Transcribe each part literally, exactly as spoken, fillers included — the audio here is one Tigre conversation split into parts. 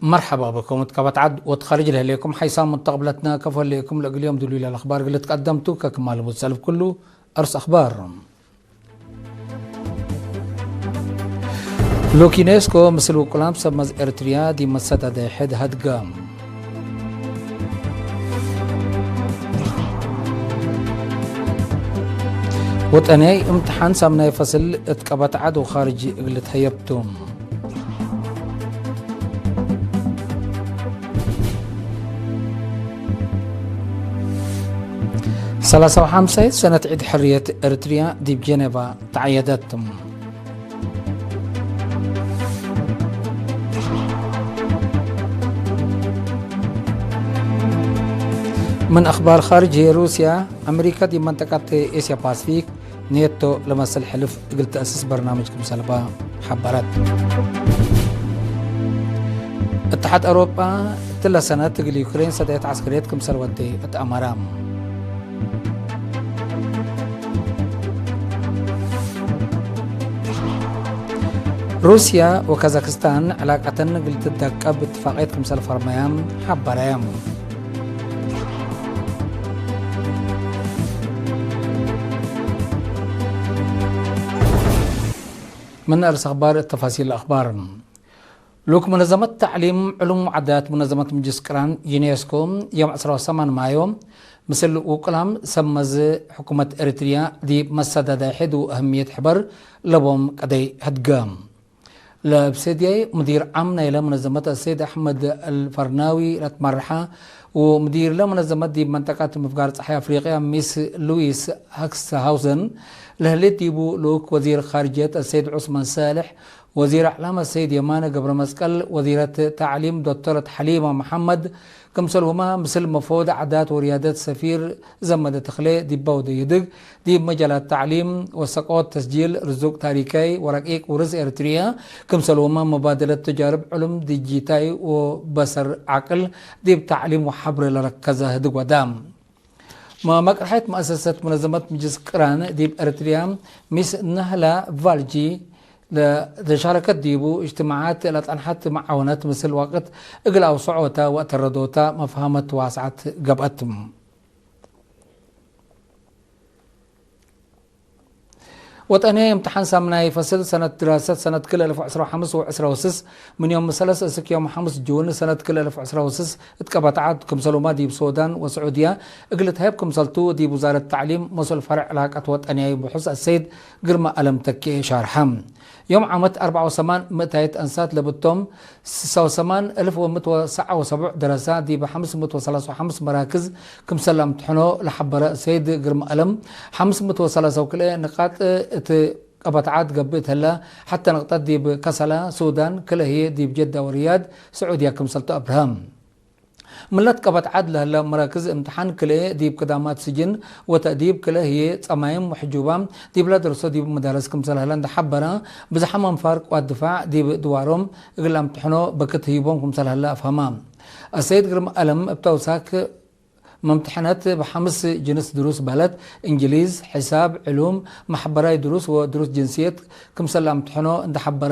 መርሐባ ብኩም እት ቀበት ዐድ ወእት ኻርጅ ለህሌኩም ሓይሳም ሙተቅብለትነ፣ ከፎ ህሌኩም ለእግል ዮም ድሉይ ለለአኽባር እግል ትቀደምቱ። ከክማል ሙድ ሰልፍ ኩሉ፣ አርስ አኽባር። ሉክ ዩኔስኮ ምስል ውቁላም ሰብ መዝ ኤርትርያ ዲብ መሰዳዳይ ሕድ ሀድገ። ወጠንያይ እምትሓን ሳምናይ ፈስል እት ቀበት ዐድ ወኻርጅ እግል ልትሀየብ ቱ። ሰላሳ ወሐምሳይት ሰነት ዒድ ሕርየት ኤርትርያ ዲብ ጄኔቫ ተዐየደት። ምን አኽባር ኻርጅ ህዬ፣ ሩስያ፣ አሜሪካ ዲብ መንጠቀት ኤስያ ፓስፊክ ኔቶ ለመስል ሕልፍ እግል ተአስስ በርናምጅ ክምሰልባ ሐበረት። እትሓድ አውሮጳ እትለ ሰነት እግል ዩክሬን ሰደየት ዐስከርየት ክምሰል ወዴ እት አመረ። ሩስያ ወካዛክስታን ዕላቀተን እግል ትደቀብ እትፋቅየት ክምሰል ፈርመያ ሐበረ። ምን አርስ አኽባር እት ተፋሲል አኽባር። ሉክ መነዘመት ተዕሊም፣ ዕሉም ወዓዳት መነዘመት ምጅልስ ቅራን ዩኔስኮ፣ ዮም ዐስራ ወሰማን ማዮ፣ ምስል ውቁላም ሰብ መዝ ሕኩመት ኤሪትርያ ዲብ መሰዳዳይ ሕድ ወአህምየት ሕበር ለቦም ቀደይ ህድገ። ለእብ ሴድያይ ሙዲር ዓም ናይለ መነዘመት አሰይድ አሕመድ አልፈርናዊ ለትመረሐ ወሙዲርለ መነዘመት ዲብ መንጠቀት ምፍጋር ጸሓይ አፍሪቅያ ሚስ ሉዊስ ሃክስሃውዘን ለህሌት ዲቡ ልኡክ ወዚር ኻርጅየት አሰይድ ዑስማን ሳልሕ፣ ወዚር አዕላም አሰይድ የማነ ገብረመስቀል፣ ወዚረት ተዕሊም ዶክተረት ሐሊማ መሐመድ፣ ክምሰልሁመ ምስል መፈወድ ዓዳት ወርያደት ሰፊር ዘመደ ተክሌ ዲበ ወደይህድግ፣ ዲብ መጃላት ተዕሊም ወሰቆት፣ ተስጂል፣ ርዙቅ ታሪካይ ወረቂቅ ውርስ ኤርትርየ፣ ክምሰልሁመ መባደለት ተጃርብ ዕሉም ዲጂታይ ወበሰር ዓቅል ዲብ ተዕሊም ወሐብሬ ለረከዘ ህድግ ወደ። መ-፣ መቅርሐት መአሰሰት መነዘመት ምጅልስ ቅራን ዲብ ኤርትርያ ሚስ ነህላ ቫልጂ ለተሻረከት ዲቡ እጅትማዓት ለጸንሐት መዓወነት ምስል ወቅት እግል አውሰዖተ ወአተረዶተ መፍሀመት ዋስዐት ገብአት። ወጠንያይ እምትሓን ሳምናይ ፈስል ሰነት ድራሰት ሰነት ክል አልፍ ወዕስራ ወሐምስ ወዕስራ ወስስ ምን ዮም ሰለስ እስክ ዮም ሐምስ ጁን ሰነት ክል አልፍ ወዕስራ ወስስ እት ቀበት ዐድ ክምሰልሁመ ዲብ ሶዳን ወስዑድያ እግል ልትሀየብ ክምሰልቱ ዲብ ውዛረት ተዕሊም መስኡል ፈርዕ ዕላቀት ወጠንያይ ብሑስ አሰይድ ግርመ አለም ተኬ ሻርሐ። ዮም ዓመት አርበዕ ወሰማን ምእታይት አንሳት ለብቶም ስሳ ወሰማን እልፍ ወምእት ወሰብዓ ወሰቡዕ ደረሳ ዲብ ሐምስ ምእት ወሰላሳ ወሐምስ መራክዝ ክምሰል ለአምትሐኖ ለሐበረ ሰይድ ግርመ አለም፣ ሐምስ ምእት ወሰላሳ ወክልኤ ንቃጥ እት ቀበት ዐድ ገብእ እት ህለ፣ ሐተ ንቅጠት ዲብ ከሰላ፣ ሱዳን፣ ክልኤ ህዬ ዲብ ጀዳ ወሪያድ፣ ስዑድያ ክምሰልቱ አብርሀ። ምለት ቀበት ዐድ ለህለ መራክዝ እምትሓን ክልኤ ዲብ ቅዳማት ስጅን ወተእዲብ፣ ክልኤ ህዬ ጸማይም ወሕጁባም ዲብለ ደርሶ ዲብ መዳርስ ክምሰል ህለ እንደ ሐበረ፣ ብዝሓም አንፋር ቅዋት ድፋዕ ዲብ ድዋሮም እግል ለአምትሐኖ በክት ህይቦም ክምሰል ህለ አፍሀመ። አሰይድ ግርም አለም እብ ተውሳክ መምትሐነት እብ ሐምስ ጅንስ ድሩስ በለት፣ እንግሊዝ፣ ሕሳብ፣ ዕሉም፣ መሕበራይ ድሩስ ወድሩስ ጅንስየት ክምሰል ለአምትሐኖ እንደ ሐበረ፣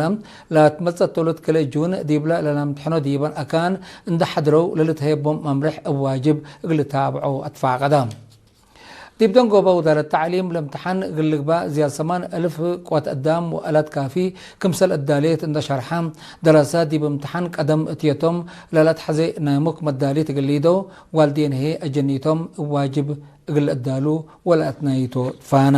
ለትመጸአት ቶሎት ክልኤ ጁን ዲብለ ለለአምትሐኖ ዲበን አካን እንደ ሐድረው ለልትሀየቦም መምርሕ እብ ዋጅብ እግል ልታብዖ አትፋቀደ። ዲብ ደንጎበ ውዛረት ተዕሊም ለእምትሓን እግል ልግባእ ዝያድ ሰማን እልፍ ቅወት አዳም ወአላት ካፊ ክምሰል እዳሌት እንደ ሸርሐ፣ ደረሰ ዲብ እምትሓን ቀደም እትየቶም ለለአትሐዜ ናይ ሙክ መዳሊት እግል ሊደው፣ ዋልዴን ህዬ አጀኒቶም እብ ዋጅብ እግል ለአዳሉ ወለአትናይቶ ትፋነ።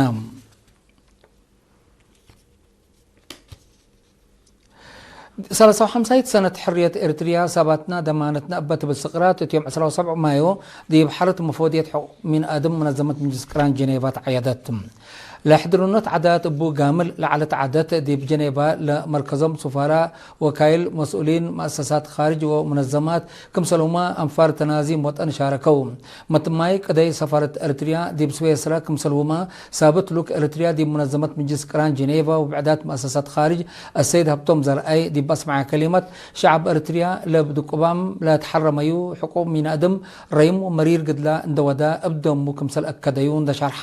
ሰለሳ ወሐምሳይት ሰነት ሕርየት ኤርትርያ ሳባትና ደማነትና እበ ትብል ስቅራት፣ እት ዮም ዕስራ ወሰብዕ ማዮ ዲብ ሐረት መፎድየት ሕቁቅ ሚን አድም መነዘመት ምጅልስ ቅራን ጀኔቫ ተዐየደት። ለሕድርኖት ዓዳት እቡ ጋምል ለዐለት ዓደት፣ ዲብ ጀኔቫ ለመርከዞም ሱፋራ፣ ወካይል፣ መስኡሊን መአሰሳት ኻርጅ ወመነዘማት፣ ክምሰልሁመ አንፋር ተናዚም ወጠን ሻረከው። መትማይ ቅደይ ሰፋረት ኤርትርያ ዲብ ስዌስረ፣ ክምሰልሁመ ሳብት ሉክ ኤርትርያ ዲብ መነዘመት ምጅልስ ቅራን ጀኔቫ ወብዕዳት መአሰሳት ኻርጅ አሰይድ ሀብቶም ዘርአይ ዲብ አስመዐ ከሊመት፣ ሸዐብ ኤርትርያ ለእብ ድቁባም ለትሐረመዩ ሕቁቅ ሚን አድም ረይም ወመሪር ግድላ እንደ ወዳ እብ ደሙ ክምሰል አከደዩ እንደ ሸርሐ፣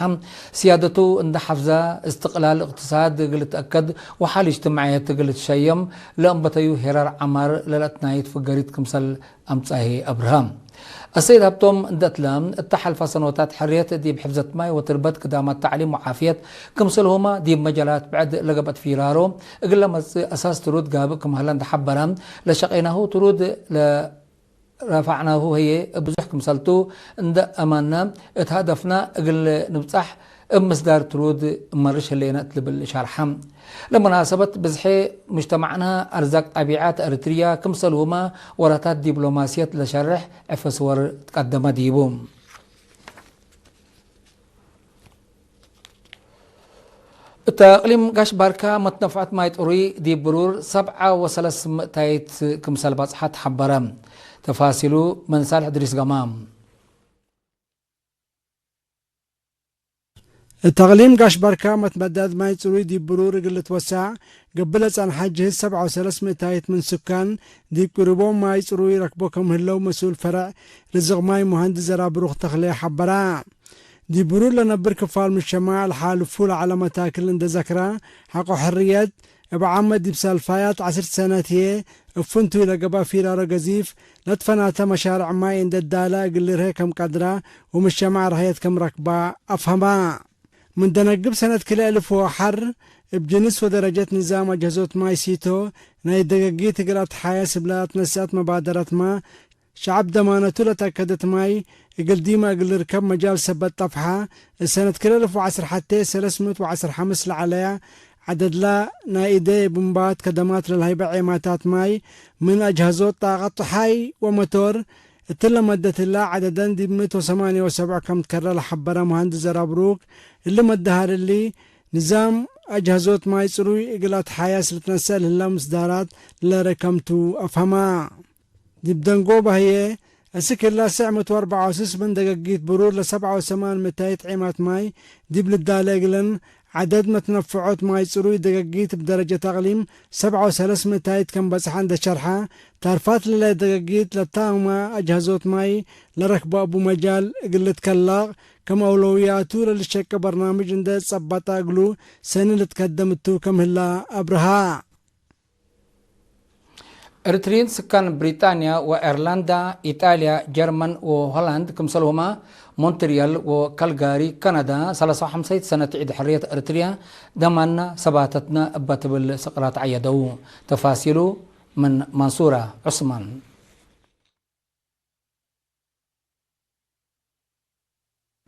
ስያደቱ እንደ ሐፍዘ እስትቅላል እቅትሳድ እግል ልትአከድ ወሓል እጅትማዕየት እግል ልትሸየም ለአንበተዩ ሄራር ዐማር ለለአትናይት ፍገሪት ክምሰል አምጽአ ህዬ አብርሀ። አሰይድ ሀብቶም እንዴ እትለ፣ እተ ሐልፈ ሰኖታት ሕርየት ዲብ ሕፍዘት ማይ ወትርበት፣ ክዳማት ተዕሊም ወዓፍየት፣ ክምሰልሁመ ዲብ መጃላት ብዕድ ለገብአት ፊራሮ እግል ለመጽእ አሳስ ትሩድ ጋብእ ክም ሀለ እንዴ ሐበረ፣ ለሸቄናሁ ትሩድ ለ ረፈዕናሁ ህዬ እብ ብዙሕ ክምሰልቱ እንዴ አማንነ፣ እት ሀደፍነ እግል ንብጸሕ እብ ምስዳር ትሩድ እመርሽ ህሌነ እት ልብል ሸርሐ። ለመናሰበት ብዝሔ ሙጅተማዕና አርዛቅ ጠቢዐት ኤረትርያ ክምሰልሁመ ወራታት ዲፕሎማስየት ለሸርሕ ዕፌ ስወር ትቀደመ ዲቡ። እተ እቅሊም ጋሽ ባርካ መትነፍዖት ማይ ጥሩይ ዲብ ብሩር ሰብዓ ወሰለስ ምእታይት ክምሰል በጽሐት ሐበረ። ተፋሲሉ ምን ሳልሕ እድሪስ ገማም። እተ እቅሊም ጋሽ ባርካ መትመዳድ ማይ ጽሩይ ዲብ ብሩር እግል ልትወሳዕ ገብእ ለጸንሐ ጅህዝ ሰብዓ ወሰለስ ምእታይት ምን ስካን ዲብ ቅሩቦም ማይ ጽሩይ ረክቦ ከም ህለው መስኡል ፈረዕ ርዝቅ ማይ ሙሀንድስ ዘራብሩክ ተክሌ ሐበራ። ዲብ ብሩር ለነብር ክፋል ሙጅተማዕ ለሓልፉ ለዐለ መታክል እንዴ ዘክረ፣ ሐቆ ሕርየት እብ ዓመት ዲብ ሰልፋያት ዐስር ሰነት ህዬ እብ ፍንቱይ ለገብአ ፊራሮ ገዚፍ ለትፈናተ መሻርዕ ማይ እንዴ ዳለ እግል ልርሄ ከም ቀድረ ወሙጅተማዕ ረሀየት ከም ረክበ አፍሀመ። ምን ደነግብ ሰነት ክልኤ እልፍ ወሐር እብ ጅንስ ወደረጀት ንዛም አጅሀዞት ማይ ሲቶ ናይ ደገጊት እግል አትሓየስ እብለ አትነሰአት መባደረትመ ሸዐብ ደማነቱ ለተአከደት ማይ እግል ዲመ እግል ልርከብ መጃል ሰበት ጠፍሐ። እሰነት ክልኤ እልፍ ወዐስር ሐቴ ሰለስ ምእት ወዐስር ሐምስ ለዐለየ ዐደድለ ናይ እዴ ቡምባት ከደማት ለልሀይበ ዔማታት ማይ ምን አጅሀዞት ጣቀት ጸሓይ ወመቶር እትለ መደት እለ ዐደደን ዲብ ምእት ወሰማንየ ወሰብዕ ከም ትከረ ለሐበረ መሀንድስ ዘራብሩክ፣ እሊ መደሃር እሊ ንዛም አጅሀዞት ማይ ጽሩይ እግል አትሓያስ ልትነሰእ ለህለ ምስዳራት ለረከምቱ አፍሀመ። ዲብ ደንጎበ ህዬ፣ እስክ እለ ስዕ ምእት ወአርበዕ ወስስ ምን ደገጊት ብሩር ለሰብዓ ወሰማን ምእታይት ዔማት ማይ ዲብ ልዳለ እግለን፣ ዐደድ መትነፍዖት ማይ ጽሩይ ደገጊት እብ ደረጀት አቅሊም ሰብዓ ወሰለስ ምእታይት ከም በጽሐ እንዴ ሸርሐ፣ ታርፋት ለለ ደገጊት ለታመመ አጅሀዞት ማይ ለረክበ እቡ መጃል እግል ልትከለቅ፣ ከም አውለውያቱ ለልሸቄ በርናምጅ እንዴ ጸበጠ እግሉ ሰኒ ልትከደም እቱ ከም ህለ አብርሃ። ኤሪትሪን ስካን ብሪጣንያ ወአየርላንዳ፣ ኢጣልያ፣ ጀርመን ወሆላንድ፣ ክምሰልሁመ ሞንትሪያል ወካልጋሪ፣ ካናዳ፣ ሰላሳ ወሐምሳይት ሰነት ዒድ ሕርየት ኤሪትርያ ደማንነ ሰባተትነ እበ ትብል ስቅራት ዐየደው። ተፋሲሉ ምን መንሱራ ዑስማን።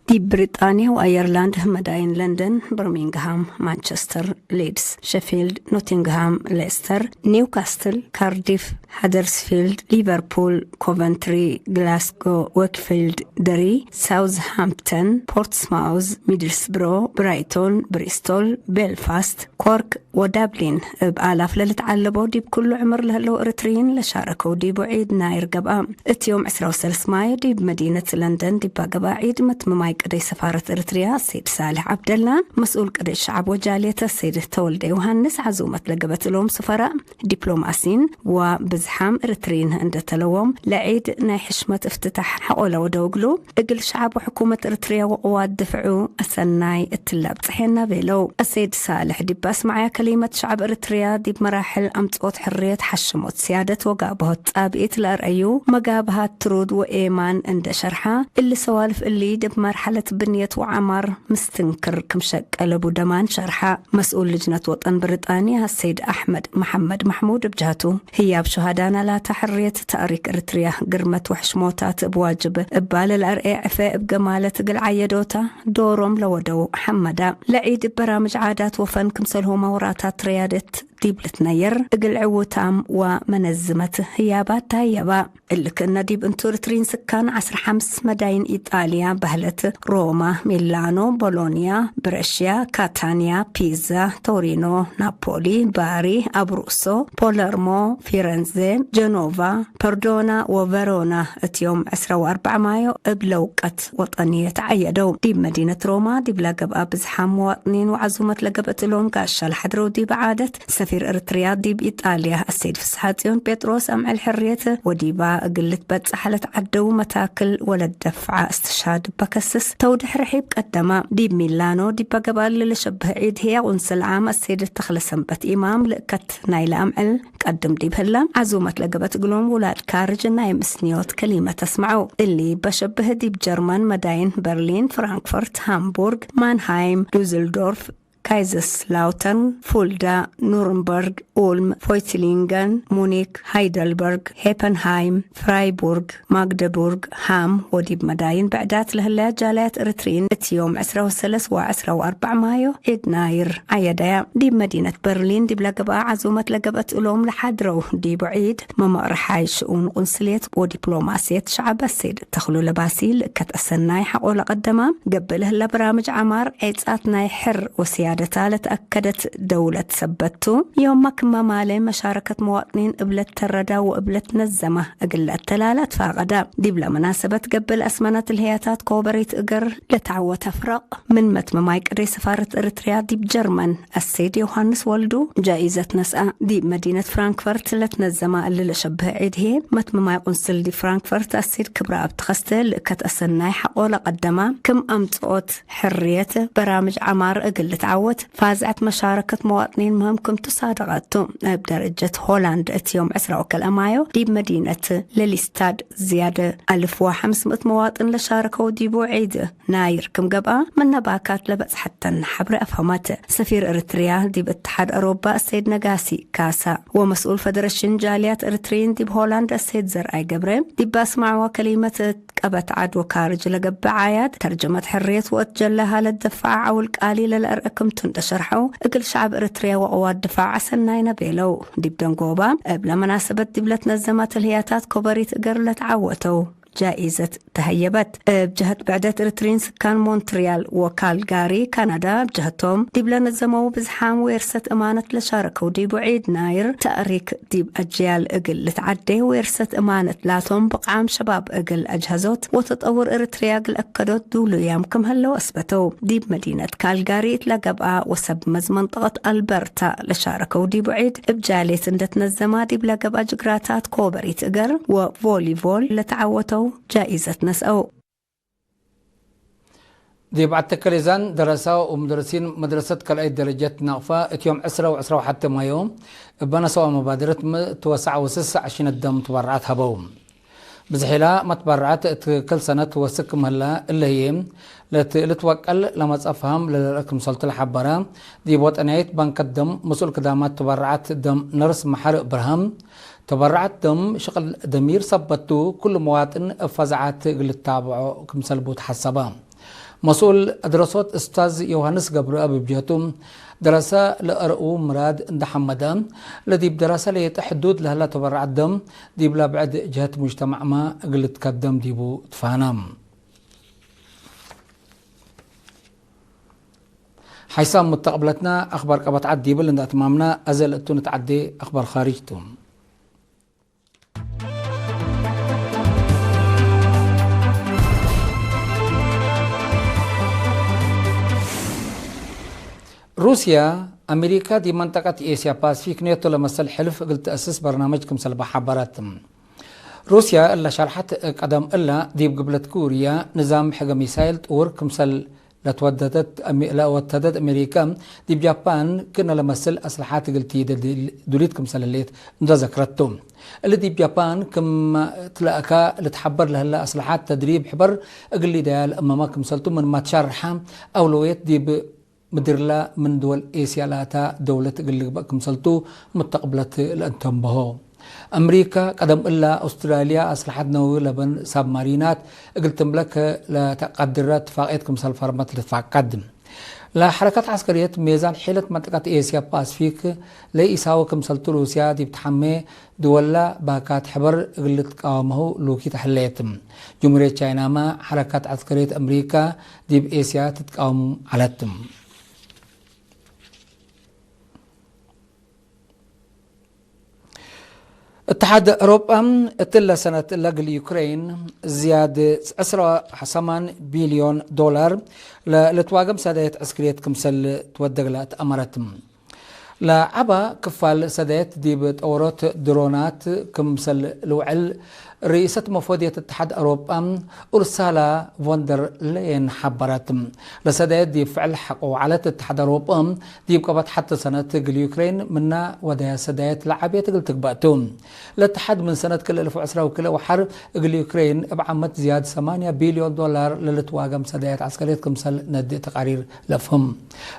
ዲብ ብሪጣንያ ወአየርላንድ መዳይን ለንደን፣ በርሚንግሃም፣ ማንቸስተር፣ ሊድስ፣ ሸፊልድ፣ ኖቲንግሃም፣ ሌስተር፣ ኒውካስትል፣ ካርዲፍ፣ ሃደርስፊልድ፣ ሊቨርፑል፣ ኮቨንትሪ፣ ግላስጎ፣ ዌክፊልድ፣ ደሪ፣ ሳውዝሃምፕተን፣ ፖርትስማውዝ፣ ሚድልስብሮ፣ ብራይቶን፣ ብሪስቶል፣ ቤልፋስት፣ ኮርክ ወዳብሊን እብ አላፍ ለልትዓለቦ ዲብ ኩሉ ዕምር ለህለው ኤሪትርዪን ለሻረከው ዲቡ ዒድ ናይር ገብአ። እት ዮም ዕስራ ወሰለስ ማዮ ዲብ መዲነት ለንደን ዲባ ገብአ ዒድ መትምማይ ቀደይ ሰፋረት ኤሪትርያ ሰይድ ሳልሕ ዐብደላን መስኡል ቀደይ ሸዐብ ወጃልየተ ሰይድ ተወልደ ዮሃንስ ዐዙመት ለገብአት እሎም ሰፈራ ዲፕሎማሲን ወብዝሓም ኤሪትርዪን እንዴ ተለዎም ለዒድ ናይ ሕሽመት እፍትታሕ ሐቆ ለወደው እግሉ። እግል ሸዐብ ወሕኩመት ኤሪትርያ ወቅዋት ድፍዑ አሰናይ እትለ አብጽሐና ቤለው። አሰይድ ሳልሕ ዲብ አስመዐያ ከሊመት፣ ሸዐብ ኤሪትርያ ዲብ መራሕል አምጽኦት ሕርየት፣ ሐሽሞት፣ ስያደት ወጋብሆት ጻብኢት ለአርአዩ መጋብሃት ትሩድ ወኤማን እንዴ ሸርሐ፣ እሊ ሰዋልፍ እሊ ዲብ መርሐለት ብንየት ወዐማር ምስትንክር ክም ሸቀ ለቡ ደማን ሸርሐ። መስኡል ልጅነት ወጠን ብሪጣንያ ሰይድ አሕመድ መሐመድ መሕሙድ እብ ጀሀቱ፣ ህያብ ሹሃዳና ላተ ሕርየት፣ ተእሪክ ኤሪትርያ፣ ግርመት ወሕሽሞታት እብ ዋጅብ እባል ለአርኤ ዕፌ እብ ገማለት እግል ዐየዶተ ዶሮም ለወደው ሐመዳ። ለዒድ እብ በራምጅ ዓዳት ወፈን ክምሰልሁመ ወራታት ርያደት ዲብ ልትነየር እግል ዕውታም ወመነዝመት ህያባት ተሀየባ። እሊ ክእነ ዲብ እንቱ ኤሪትርዪን ስካን ዐስር ሐምስ መዳይን ኢጣልያ በህለት፣ ሮማ፣ ሚላኖ፣ ቦሎንያ፣ ብረሽያ፣ ካታንያ፣ ፒዛ፣ ቶሪኖ፣ ናፖሊ፣ ባሪ፣ አብሩሶ፣ ፖለርሞ፣ ፊረንዜ፣ ጀኖቫ፣ ፐርዶና ወቨሮና እት ዮም ዕስራ ወአርበዕ ማዮ እብ ለውቀት ወጠንየት ዐየደው። ዲብ መዲነት ሮማ ዲብላ ገብአ ብዝሓም መዋጥኒን ወዐዙመት ለገብአት እሎም ጋሻ ለሐድረው ዲብ ዓደት ሰፊር እርትርያ ዲብ ኢጣልያ አሰይድ ፍስሓጽዮን ጴጥሮስ፣ አምዕል ሕርየት ወዲባ እግል ልትበጸሕ ለትዓደው መታክል ወለደፍዓ እስትሽሃድ እበ ከስስ፣ ተው ድሕሪ ሒብ ቀደማ። ዲብ ሚላኖ ዲበ ገብአ ለልሸብህ ዒድ ህዬ፣ ቁንስል ዓም አሰይድ ተኽለሰንበት ኢማም ልእከት ናይለ አምዕል ቀድም ዲብ ህለ፣ ዐዙመት ለገብአት እግሎም ውላድ ካርጅ ናይ ምስንዮት ከሊመት አስመዐው። እሊ በሸብህ ዲብ ጀርመን መዳይን በርሊን፣ ፍራንክፈርት፣ ሃምቡርግ፣ ማንሃይም፣ ዱዝልዶርፍ፣ ካይዘስላውተርን፣ ፉልዳ፣ ኑርንበርግ፣ ኡልም፣ ፎይትሊንገን፣ ሙኒክ፣ ሃይደልበርግ፣ ሄፐንሃይም፣ ፍራይቡርግ፣ ማግደቡርግ፣ ሃም ወዲብ መዳይን ብዕዳት ለህለያ ጃልያት እርትርይን እት ዮም ዕስራ ወሰለስ ወዐስራ ወአርበዕ ማዮ ዒድ ናይር ዐየደያ። ዲብ መዲነት በርሊን ዲብ ለገብአ ዐዙመት ለገብአት እሎም ለሓድረው ዲቡ ዒድ መመቅርሓይ ሽኡን ቁንስልየት ወዲፕሎማስየት ሸዐብ አሰይድ ተኽሉ ለባሲ ልእከት አሰናይ ሐቆ ለቀደማ ገብእ ለህለ በራምጅ ዐማር ዔጻት ናይ ሕር ወስያደታ ለተአከደት ደውለት ሰበት ቱ። ዮማ ክመ ማሌ መሻረከት መዋጥኒን እብ ለትተረዳ ወእብ ለትነዘመ እግል ለአተላላ ትፋቀዳ። ዲብለ መናሰበት ገብእ ለአስመነ ትልህያታት ኮበሪት እግር ለተዐወተ ፍረቅ ምን መትመማይ ቅዴ ሰፋረት እርትርያ ዲብ ጀርመን አሰይድ ዮሐንስ ወልዱ ጃኢዘት ነስአ። ዲብ መዲነት ፍራንክፈርት ለትነዘመ እሊ ለሸብህ ዒድ ህዬ መትመማይ ቁንስል ዲብ ፍራንክፈርት አሰይድ ክብረአብ ተኸስተ ልእከት አሰናይ ሐቆ ለቀደማ ክም አምጽኦት ሕርየት በራምጅ ዐማር እግል ልትዓወት ፋዝዐት መሻረከት መዋጥኒን ምህም ክም ቱ ሳደቀት ቱ። እብ ደረጀት ሆላንድ እት ዮም ዕስራ ወከልአማዮ ዲብ መዲነት ለሊስታድ ዝያደ አልፍ ወሐምስ ምእት መዋጥን ለሻረከው ዲቡ ዒድ ናይር ክም ገብአ ምነ ባካት ለበጽሐተን ሐብሬ አፍሀመት። ሰፊር እርትርያ ዲብ እትሓድ አሮባ አሰይድ ነጋሲ ካሳ ወመስኡል ፈደረሽን ጃልያት እርትርይን ዲብ ሆላንድ አሰይድ ዘርአይ ገብረ ዲብ አስመዐወ ከሊመት ቀበት ዐድ ወካርጅ ለገብእ ዓያድ፣ ተርጀመት ሕርየት ወእት ጀለ ሀለት ደፋዐ ዐውል ቃሊ ለለአርአ ክምቱ እንደ ሸርሐው፣ እግል ሸዐብ እርትርያ ወቅዋት ድፋዕ አሰናይነ ቤለው። ዲብ ደንጎባ፣ እብለ መናሰበት ዲብለ ትነዘመ ትልህያታት ኮበሪት እግር ለተዓወተው ጃኢዘት ተሀየበት። እብ ጀህት ብዕደት እርትርይን ስካን ሞንትርያል ወካልጋሪ ካናዳ፣ እብ ጀህቶም፣ ዲብለ ነዘመው ብዝሓም ዌርሰት እማነት ለሻረከው ዲቡ ዒድ ናይር፣ ተእሪክ ዲብ አጅያል እግል ልትዐዴ ዌርሰት እማነት ላቶም ብቅዓም ሸባብ እግል አጅሀዞት ወተጠውር እርትርያ እግል አከዶት ዱሉያም ክም ህለው አስበተው። ዲብ መዲነት ካልጋሪ እት ለገብአ ወሰብ መዝ መንጠቀት አልበርታ ለሻረከው ዲቡ ዒድ እብ ጃሌት እንደ ትነዘማ ዲብ ለገብአ ጅግራታት ኮበሪት እገር ወቮሊቮል ለተዓወተው ጃኢዘት ነስአው። ዲብ ዐድ ተከሌዛን ደረሰ ወሙደረሲን መድረሰት ካልኣይት ደረጀት ናቅፋ እት ዮም ዕስራ ወዕስራ ወሐተ ማዮ እበ ነሰዋ መባደረት ሚ ትወሰዕ ወስሰዕ ሽነት ደም ትበረዐት ሀበው። ብዝሒላ መትበረዐት እት ክል ሰነት ወስክ ምህላ እለ ህዬ ለትልትወቀል ለመጽአ ፈሀም ለልርአ ክምሰልቱ ለሐበረ ዲብ ወጠንያይት ባንከት ደም መስኡል ክዳማት ትበረዐት ደም ነርስ መሐር እብርሃም፣ ተበረዐት ደም ሽቅል ደሚር ሰበት ቱ፣ ኩሉ መዋጥን እብ ፈዛዐት እግል ልታብዖ ክምሰል ቡ ተሐሰበ። መስኡል አድረሶት እስታዝ ዮሐንስ ገብረአብ እብ ጀህቱ፣ ደረሰ ለአርኡ ምራድ እንደ ሐመደ፣ ለዲብ ደረሰ ሌጠ ሕዱድ ለህለ ተበረዐት ደም፣ ዲብለ ብዕድ ጀህት ሙጅተማዕመ እግል ልትከደም ዲቡ ትፋነ። ሓይሳም ሙተቅብለትና አክባር ቀበት ዐድ ዲብል እንደ አትማምና፣ አዘ ለእቱ ንትዐዴ አክባር ካርጅ ቱ። ሩስያ፣ አሜሪካ ዲብ መንጠቀት ኤስያ ፓሲፊክ ኔቶ ለመሰል ሕልፍ እግል ተአስስ በርናመጅ ክምሰል በ ሐበረት። ሩስያ እለ ሸርሐት፣ ቀደም እለ ዲብ ግብለት ኩርያ ንዛም ሕገ ሚሳይል ጥውር ክምሰል ለትወደደት አሜ-፣ ለወተደት አሜሪካ፣ ዲብ ጃፓን ክእነ ለመስል አስለሓት እግል ቲደ ዱሊት ክምሰል ህሌት እንዶ ዘክረቱ። እሊ ዲብ ጃፓን ክም ትለአካ ልትሐበር ለህለ አስለሓት ተድሪብ ሕበር እግል ሊደያ ለእመመ ክምሰልቱ ምንማ ትሸርሐ፣ አውለውየት ዲብ ምድርላ ምን ድወል ኤስያ ላታ ደውለት እግል ልግበእ ክምሰልቱ ሙተቅብለት ለእንተንበሆ። አምሪካ፣ ቀደም እላ አውስትራልያ አስለሐት ነውዊ ለበን ሳብማሪናት እግል ትምለክ ለተቀድረ እትፋቅየት ክምሰል ፈርመት ልትፋቀድ። ለሐረከት ዐስከርየት ሜዛን ሒለት መንጠቀት ኤስያ ፓስፊክ ለኢሳዊ ክምሰልቱ ሩስያ ዲብ ተሐሜ ድወላ ባካት ሕበር እግል ልትቃወመሁ ሉኪት ሐሌት። ጅምሁርየት ቻይናመ ሐረካት ዐስከርየት አምሪካ ዲብ ኤስያ ትትቃወም ዐለት። እትሓድ አውሮጳ እትለ ሰነት ለእግል ዩክሬን ዝያድ ዕስራ ሰማን ቢልዮን ዶላር ለልትዋገም ሰዳየት ዐስክርየት ክምሰል ትወደግላ ተአመረት። ለዐበ ክፋል ሰዳየት ዲብ ጠወሮት ድሮናት ክምሰል ልውዕል ርኢሰት መፎድየት እትሓድ አውሮጳ ኡርሳላ ቮንደር ለየን ሐበረት። ለሰዳየት ዲብ ፍዕል ሐቆ ወዐለት እትሓድ አውሮጳ ዲብ ቀበት ሐቲ ሰነት እግል ዩክሬን ምና ወደያ ሰዳየት ለዓብየት እግል ትግበእ ቱ። ለእትሓድ ምን ሰነት ክልኤ አልፍ ወዕስራ ወክልኤ ወሐር እግል ዩክሬን እብ ዓመት ዝያድ ሰማንያ ቢልዮን ዶላር ለልትዋገም ሰዳየት ዐስከርየት ክምሰል ነድእ ተቃሪር ለፍህም።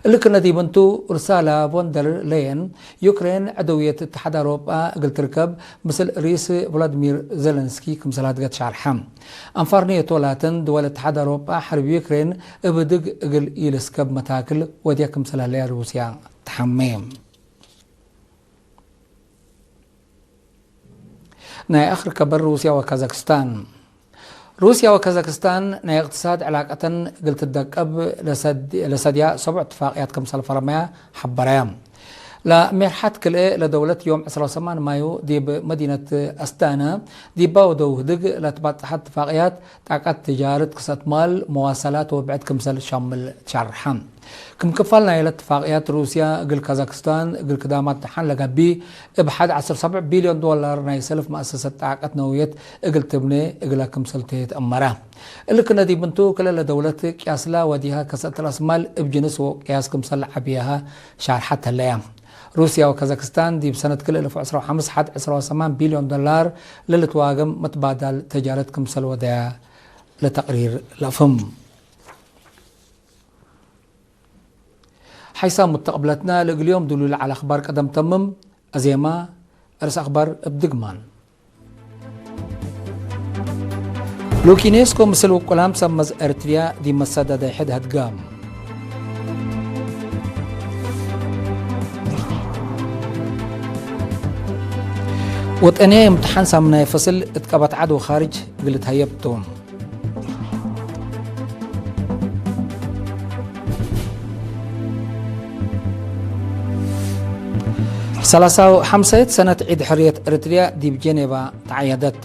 እሊ ክነ ዲብ እንቱ፣ ኡርሳላ ቮንደር ለየን፣ ዩክሬን ዐደውየት እትሓድ አውሮጳ እግል ትርከብ፣ ምስል ርኢስ ቮሎድሚር ዜለንስኪ ክምሰል አድገት ሻርሐ። አንፋር ኔቶ ላተን ድወል እትሓድ አውሮጳ ሐርብ ዩክሬን እብ ድግ እግል ኢልስከብ መታክል ወድያ ክምሰል ሀለያ ሩስያ ተሐሜ። ናይ አክር ከበር ሩስያ ወካዛክስታን። ሩስያ ወካዛክስታን ናይ እቅትሳድ ዕላቀተን እግል ትደቀብ ለሰድ-፣ ለሰድያ ሰቡዕ እትፋቅያት ክምሰል ፈረመያ ሐበረያ። ለሜርሐት ክልኤ ለደውለት ዮም ዕስራ ወሰማን ማዩ ዲብ መዲነት አስታነ ዲባ ወደው ህድግ ለትባጽሐት እትፋቅያት ጣቀት ትጃረት፣ ክሰት ማል፣ መዋሰላት ወብዕድ ክምሰል ሻምል ትሸርሐ። ክም ክፋል ናይለ እትፋቅያት፣ ሩስያ እግል ካዛክስታን እግል ክዳማት ደሓን ለገብእ እብ ሐድ ዐስር ሰብዕ ቢልዮን ዶላር ናይ ሰልፍ መአሰሰት ጣቀት ነውየት እግል ትብኔ እግለ ክምሰል ትትአመረ። እሊ ክነ ዲብ እንቱ፣ ክለ ለደውለት ቅያስላ ወዲሃ ከሰት ረአስ ማል እብ ጅንስ ወቅያስ ክምሰል ለዐብያሃ ሻርሐት ህለያ። ሩስያ ወካዛክስታን ዲብ ሰነት ክልኤ አልፍ ወዕስራ ወሐምስ ሐድ ዐስራ ወሰማን ቢልዮን ዶላር ለልትዋገም መትባዳል ተጃረት ክምሰል ወደያ ለተቅሪር ለአፍህም። ሐይሳም ሙተቅብለትና ለእግል ዮም ዱሉይ ለዐለ አኽባር ቀደም ተምም። አዜማ፣ እርስ አኽባር እብ ድግማን። ሉክ ዩኔስኮ ምስል ውቁላም ሰብ መዝ ኤረትርያ ዲብ መሰዳዳይ ሕድ ሀድጋም። ወጠንያይ እምትሓን ሳምናይ ፈስል እት ቀበት ዐድ ወኻርጅ እግል ልትሀየብ ቶም። ሰላሳ ወሐምሳየት ሰነት ዒድ ሕርየት ኤረትርያ ዲብ ጄኔቫ ተዐየደት።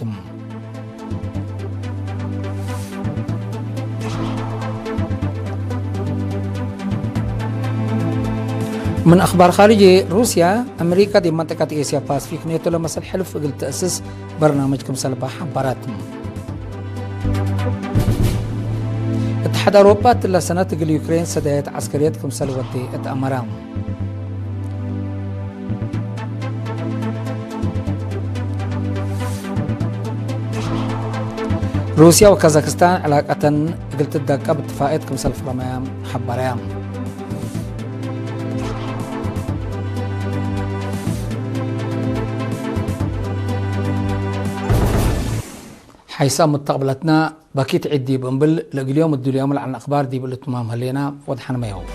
ምን አኽባር ኻርጅ፣ ሩስያ፣ አሜሪካ ዲብ መንጠቀት ኤስያ ፓስፊክ ኔቶ ለመሰል ሕልፍ እግል ተአስስ በርናምጅ ክምሰል በ ሐበረት። እትሓድ አውሮፓ እትለ ሰነት እግል ዩክሬን ሰዳየት ዐስከርየት ክምሰል ወዴ እት አመረ። ሩስያ ወካዛክስታን ዕላቀተን እግል ትደቀብ እትፋቅየት ክምሰል ፈረመ ሐበረ። ሐይሳም ሙተቅብለትና፣ በኪት ዒድ ዲብ እምብል ለእግል ዮም እዱልያሙ ለዐልነ አኽባር ዲብ ልትማም ህሌና፣ ወድሐንመ ዮም።